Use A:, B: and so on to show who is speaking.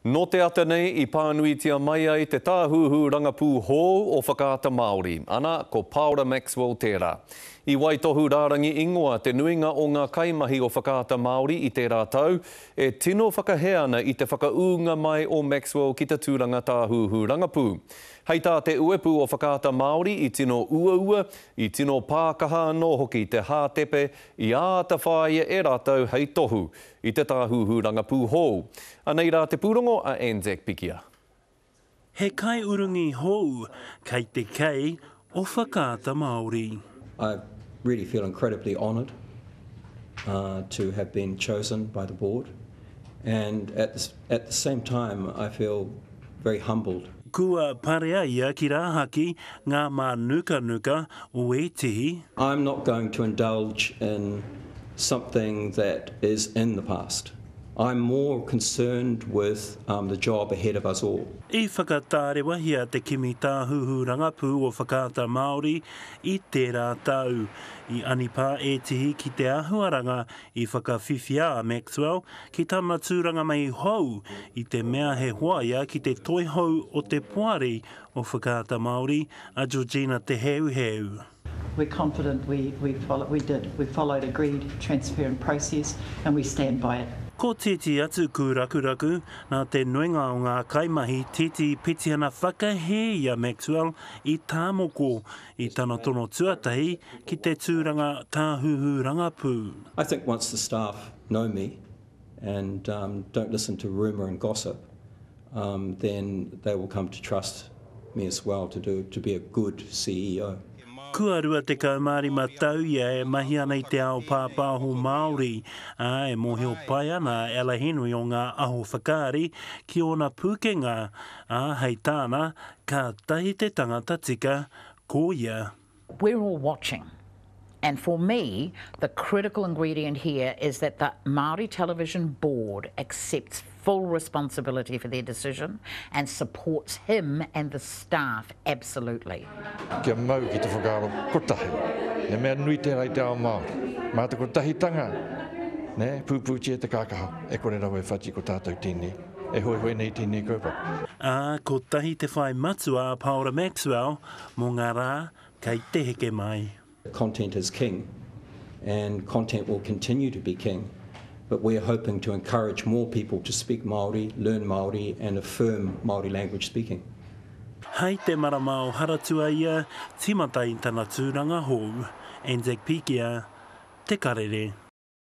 A: Nō te ata nei i pānuitia mai ai te tāhuhu rangapū hou o Whakaata Māori, ana, ko Paora Maxwell tērā. I waitohu rārangi ingoa te nuinga o ngā kaimahi o Whakaata Māori i tērā tau, e tino whakahē ana i te whakaūnga mai o Maxwell ki te tūranga tāhuhu rangapū. Hei tā te uepu o Whakaata Māori i tino uaua, i tino pākaha anō hoki te hātepe i āta whāia e rātou hei tohu i te tāhuhu rangapū hou. Anei rā te pūrongo a Anzac Pikia.
B: He kaiurungi hou kei te kei o Whakaata Māori.
C: I really feel incredibly honoured to have been chosen by the board and at the, at the same time I feel very humbled.
B: Kua parea ia ki rāhaki ngā mānukanuka o ētehi.
C: I'm not going to indulge in something that is in the past. I'm more concerned with um, the job ahead of us all.
B: I whakatārewahia te kimi tāhuhu rangapū o Whakaata Māori i tērā tau. I anipā ētehi ki te āhuaranga i whakawhiwhia a Maxwell ki tana tūranga mahi hou i te mea he hoa ia ki te toihau o te poari o Whakaata Māori, a Georgina Te Heuheu.
D: We're confident we, we, follow, we did. We followed agreed, transparent process and we stand by it.
B: Ko titi atu kūrakuraku, nā te nuinga o ngā kaimahi titi petihana whakahē i a Maxwell i tāmoko i tana tono tuatahi ki te tūranga tāhuhu rangapū.
C: I think once the staff know me and um, don't listen to rumour and gossip, um, then they will come to trust me as well to, do, to be a good CEO.
B: Kua 25 tau ia e mahi ana i te ao pāpāho Māori, ā, e mōhio pai ana a Ella Henry o ngā aho whakaari ki ōna pūkenga, ā, hei tāna, kātahi te tangata tika, ko ia.
E: We're all watching. And for me, the critical ingredient here is that the Māori Television Board accepts full responsibility for their decision and supports him and the staff absolutely.
F: Kia mau ki te whakaaro kotahi. He mea nui tērā i te ao Māori. Mā te kotahitanga, nē, pūpūtia te kākaho, e kore rawa e whati ko tātou tēnei, e hoihoi nei tēnei kaupapa.
B: Ā, kotahi te whai matua a Paora Maxwell mō ngā rā kei te heke mai.
C: Content is king and content will continue to be king but we're hoping to encourage more people to speak Māori, learn Māori and affirm Māori language speaking.
B: Hei te marama o Haratua ia, tīmata i tana tūranga hou. Anzac Pikia, Te Karere.